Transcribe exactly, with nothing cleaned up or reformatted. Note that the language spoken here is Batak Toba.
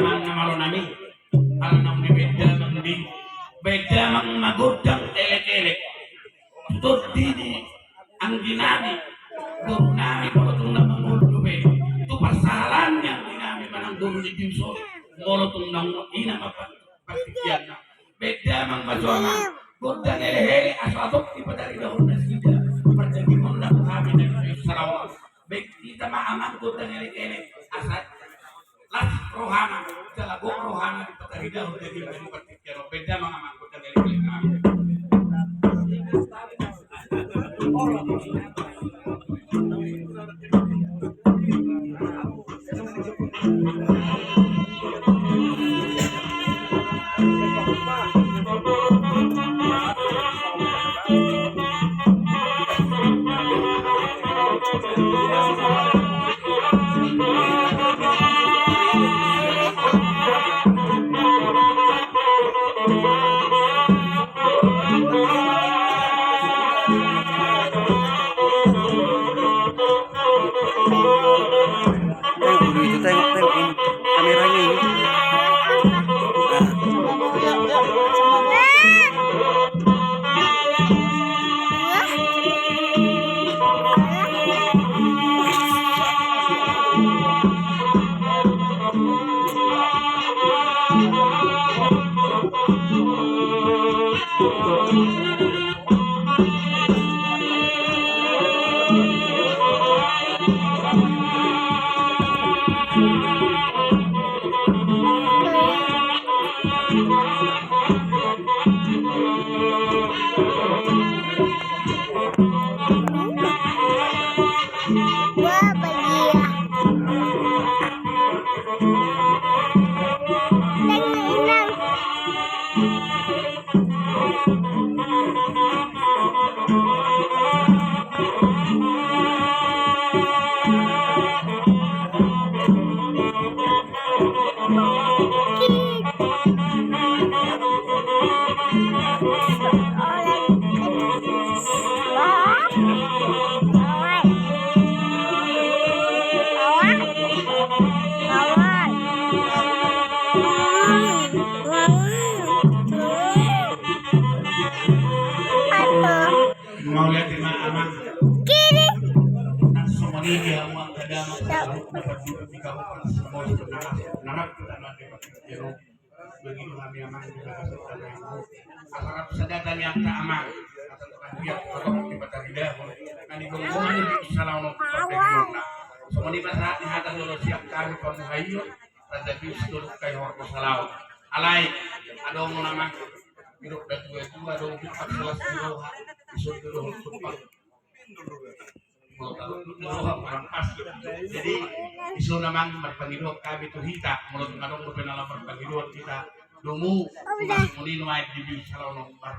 Amang na malo nami, ala naung dibaen damang di, baen damang ma gondang elek-elek tu tondi ni anggi nami, boru nami, molo tung na mangolu dope tu parsahalan ni anggi nami manang boru ni Tiuso, molo tung naung ina ma partingkianna. Baen damang ma jo amang gondang elek-elek asa adong dipataridahon nasida parjangkon na tu hami na di Salaon. Baen hita ma amang gondang elek-elek asa las rohana, jala gok rohana dipataridahon dagingna di partingkian on. Baen damang amang gondang elek-elek. Tengok dulu itu, tengok, tengok ini kameranya ini. Nah. Mauliate ma amang. Kiri. Nang songon i di hamu angka damang, saluhut na parjolo di kabupaten Sibolga, na rap tu tano ni partingkian on. Bagi do hami amang di bagasan tangan. Asa rap sada tani angka amang. Asa tangkas dia tu tano ni pataridahon na di gonggongan ni Salaon on tu partingkianna. Songon i ma sahat ni hata jolo sian hami pamuhaion. Raja Pius Dolok Kaihorbo Salaon. Alai adong na mang, didok datua-tua, adong jumpang salas ni roha, dison do dohot jumpang. Jadi dison amang marpangidoan hami tu hita, molo tung adong dope na laho marpangidoan hita, domu, tugas muni nuaeng di Salaon on.